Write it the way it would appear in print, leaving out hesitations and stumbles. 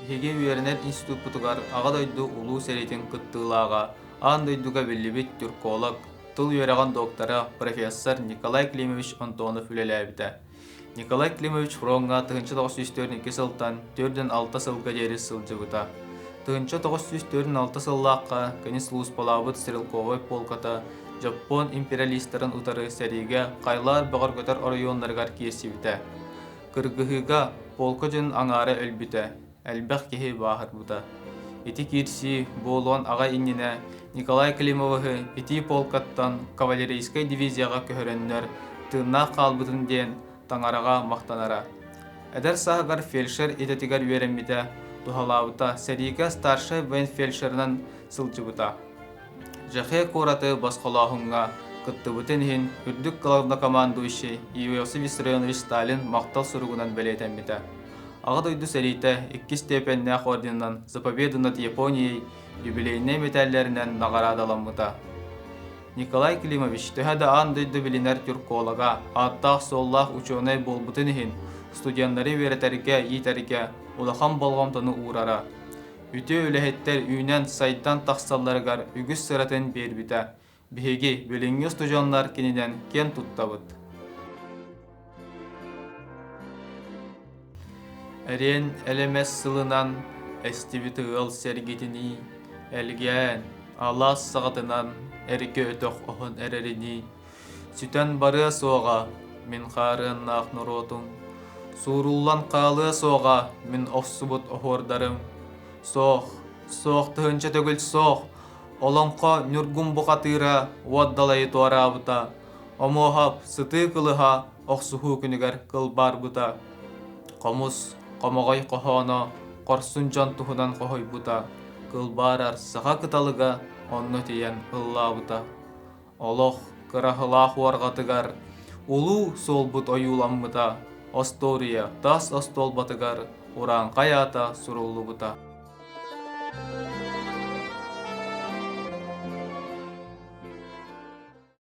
Биһиги үөрэнэр институппутугар Аҕа дойду Улуу сэриитин кыттыылааҕа, аан дойдуга биллибит тюрколог, тыл үөрэҕин доктора, профессор Николай Климович Антонов үлэлээбитэ. Николай Климович фроҥҥа 1942 сылтан 46 сылга диэри сылдьыбыта. 1946 сыллаахха кини сулууспалаабыт стрелковай полката Дьоппуон империалистарын утары сэриигэ Хайлаар бөҕөргөтөр оройуоннарыгар киирсибитэ. Кыргыһыыга полка дьон аҥаара өлбүтэ, элбэх киһи бааһырбыта. Ити киирсии буолуон аҕай иннинэ Николай Климовиһы итии полкаттан кавалерийскай дивизияҕа көһөрөннөр тыыннаах хаалбытын диэн таҥараҕа махтанара. Эдэр сааһыгар фельдшер идэтигэр үөрэммитэ, туһалаабыта, сэриигэ старшай военфельдшерынан сылдьыбыта. Жэхэ куораты босхолооһуҥҥа кыттыбытын иһин үрдүк главнокомандующий Иосиф Виссарионович Сталин махтал суругунан бэлиэтэммитэ. Аҕа дойду сэриитэ иккис степеннээх орденынан «За победу над Японией» юбилейнай мэтээллэринэн наҕараадаламмыта. Николай Климович төһө да аан дойду билинэр тюрколога, ааттаах-суоллаах учуонай буолбутун иһин, студеннары үөрэтэргэ, иитэргэ улахан болҕомтону уурара. Үтүө үлэһиттэр үүнэн-сайдан тахсалларыгар үгүс сыратын биэрбитэ. Биһиги, билиҥҥи устудьуоннар кининэн киэн туттабыт. Эриэн элэмэс сылынан эстибит ыал сэргитинии, элгээн, алаас саҕатынан эргэ өтөх оһон эрэринии, сүтэн барыа суоҕа мин хаарыаннаах норуотум, сууруллан хаалыа суоҕа мин охсубут оһуордарым. Суох, суох тыһыынча төгүл суох, олоҥхо ньургун бухатыыра уот далайы туораабыта, Омуоһап сытыы кылыһа охсуһуу күнүгэр кылбаарбыта, хомус, хомоҕой хоһооно хорсун дьон туһунан хоһуйбута, кылбаарар саха кыталыга онно тиийэн ыллаабыта. Олох кыраһылаах уорҕатыгар улуу суолбут ойууламмыта, остуоруйа тас остуолбатыгар урааҥхай аата суруллубута.